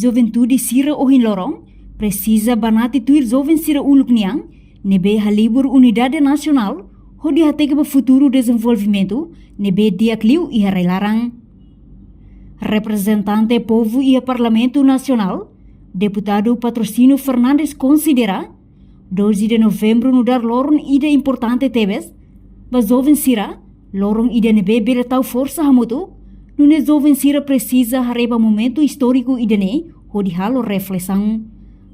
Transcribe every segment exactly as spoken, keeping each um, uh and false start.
Juventude sira ohin loron presiza banati tuir joven sira uluk nian ne'ebé halibur unidade nasionál hodi hateke ba futuru dezenvolvimentu ne'ebé di'ak liu iha rai-laran. Reprezentante povu iha Parlamentu Nasionál, Deputadu Patrocínio Fernandes konsidera, doze de Novembru nu'udar loron ida importante tebes ba joven sira, loron ida ne'ebé bele tau forsa hamutuk, nune'e joven sira presiza haree ba momentu istóriku ida-ne'e hodi halo reflesaun.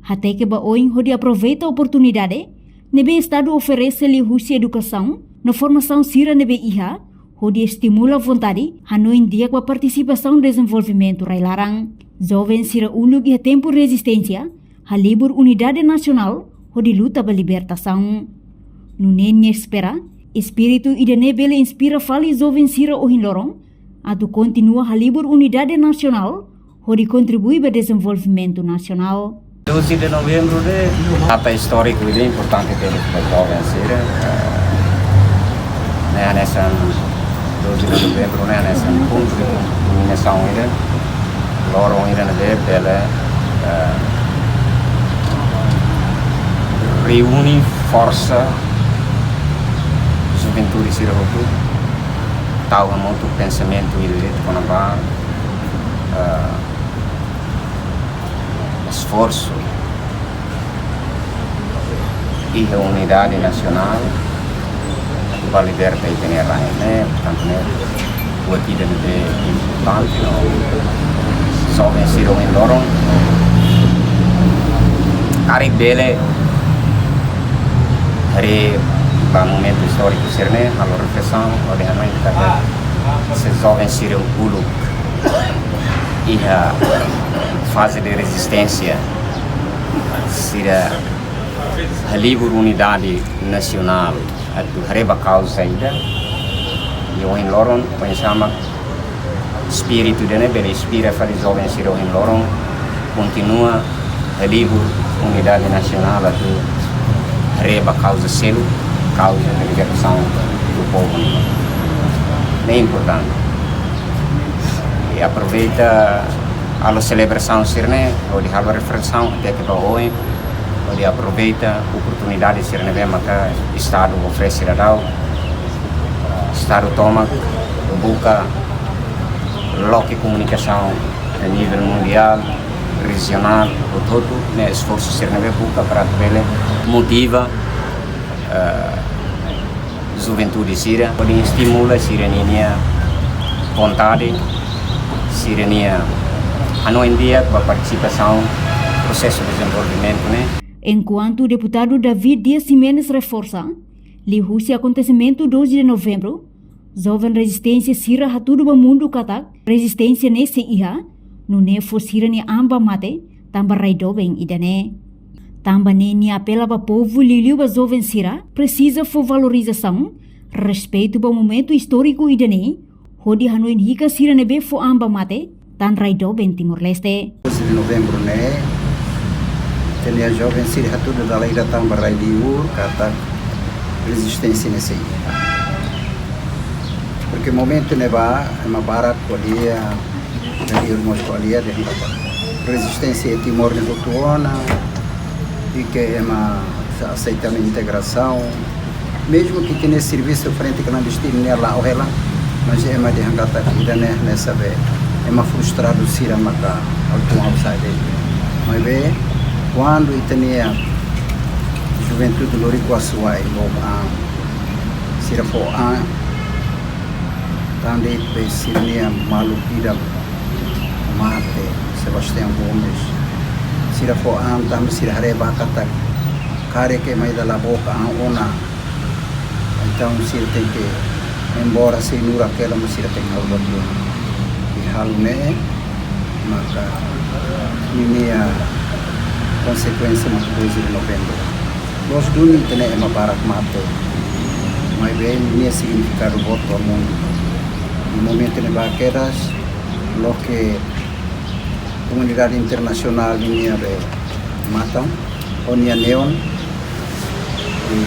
Hateke ba oin hodi aproveita oportunidade ne'ebé Estadu oferese liuhusi edukasaun no formasaun sira ne'ebé iha, hodi estimula vontade hanoin di'ak ba partisipasaun dezenvolvimentu rai-laran. Joven sira uluk iha tempu rezisténsia halibur unidade nasionál hodi luta ba libertasaun. Nune'e nia espera, espíritu ida-ne'e bele inspira fali joven sira ohin loron atu kontinua halibur unidade nasionál hodi kontribui ba dezenvolvimentu nasionál. Doze de Novembru ne'e data istóriku ida importante tebes ba joven sira. Eh, ne'e hanesan doze de Novembru ne'e hanesan pontu de kulminasaun ida, loron ida ne'ebé bele, eh, reúne forsa juventude sira hotu, tau hamutuk pensamentu ida de'it kona-ba, eh, esforsu iha unidade nasionál atu ba liberta ita-nia rain ne'e, portantu ne'e buat ida ne'ebé importante no joven sira ohin loron karik bele haree ba momentu istóriku sira-ne'e, halo reflesaun, hodi hanoin katak se joven sira uluk iha faze de rezisténsia sira halibur unidade nasionál atu haree ba kauza ida, i ohin loron, oinsá mak espíritu ida-ne'e bele inspira fali joven sira ohin loron kontinua halibur unidade nasionál atu haree ba kauza seluk, kauza de libertasaun do povu nian. Ne'e importante. I aproveita halo selebrasaun sira-ne'e, hodi halo reflesaun, hateke ba oin, hodi aproveita oportunidade sira ne'ebé maka Estadu oferese daudaun. Estadu tomak buka loke komunikasaun iha nivel mundiál, rejionál, hotu-hotu, ne'e esforsu sira ne'ebé buka para atu bele motiva, eh, juventude sira, hodi estimula sira-nia vontade, sira-nia hanoin di'ak ba partisipasaun prosesu dezenvolvimentu ne'e. Enkuantu Deputadu David Dias Ximenes reforsa, liuhusi akontesimentu doze de Novembru, joven rezisténsia sira hatudu ba mundu katak rezisténsia ne'e sei iha, nune'e fó sira-nia an ba mate tanba rai doben ida-ne'e. Tanba ne'e nia apela ba povu liuliu ba joven sira presiza fó valorizasaun, respeitu ba momentu istóriku ida-ne'e, hodi hanoin hikas sira ne'ebé fó an ba mate tan rai doben Timor-Leste. Doze de Novembru ne'e, ita-nia joven sira hatudu dala ida tanba rai liur katak rezisténsia ne'e sei iha. Porque momentu ne'ebá, ema barak ko'alia, ema irmãos ko'alia dehan katak rezisténsia iha Timor ne'e hotu ona, i ke ema aseita ona integrasaun. Mezmu ke ita-nia servisu frente klandestina ne'e la'o hela, mas ema dehan katak ida-ne'e, ne'e sabe, ema frustradu sira maka atu outside. Maibé, kuandu ita-nia juventude lori kuasuai, book an, sira fó an, tan de'it be sira-nia maluk ida mate, Sebastião Gomes. Sira fó an tanba sira haree ba katak karik ema ida la book an ona. Entaun sira tenke, embora sei nurak hela, mas sira tenke halo buat ruma. I halo ne'e maka ninia konsekuénsia maka doze de Novembru. Loos duni ita-nia ema barak mate. Maibé ninia signifikadu boot ba mundu. Iha momentu ne'ebá kedas, loke komunidade internasionál ninia be matan, ho nia neon, i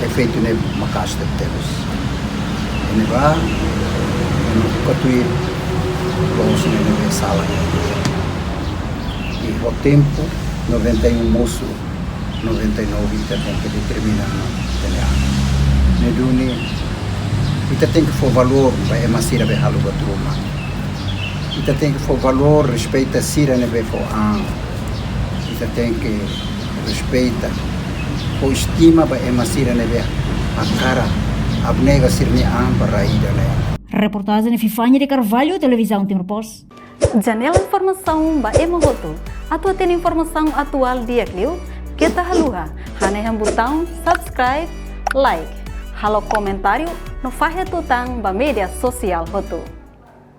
efeitu ne'e maka'as tebetebes. Ne'ebá, ema buka tuir loos ne'e ne'ebé sala. Ho tempu, noventa e um mosu, noventa e nove ita tenke determina no DNA. Ne'e duni, ita tenke fó valór ba ema sira be halo buat ruma. Ita tenke fó valór, respeita sira ne'ebé fó an. Ita tenke respeita, fó estima ba ema sira ne'ebé hakarak abnega sira-nia an ba rai ida-ne'e. Reportajen Epifania de Carvalho, Televizaun Timor Post. Janela informasaun ba ema hotu. Atu hatene informasaun atuál di'ak liu, keta haluha hanehan butaun subscribe, like, halo komentáriu no fahe tutan ba média sosiál hotu.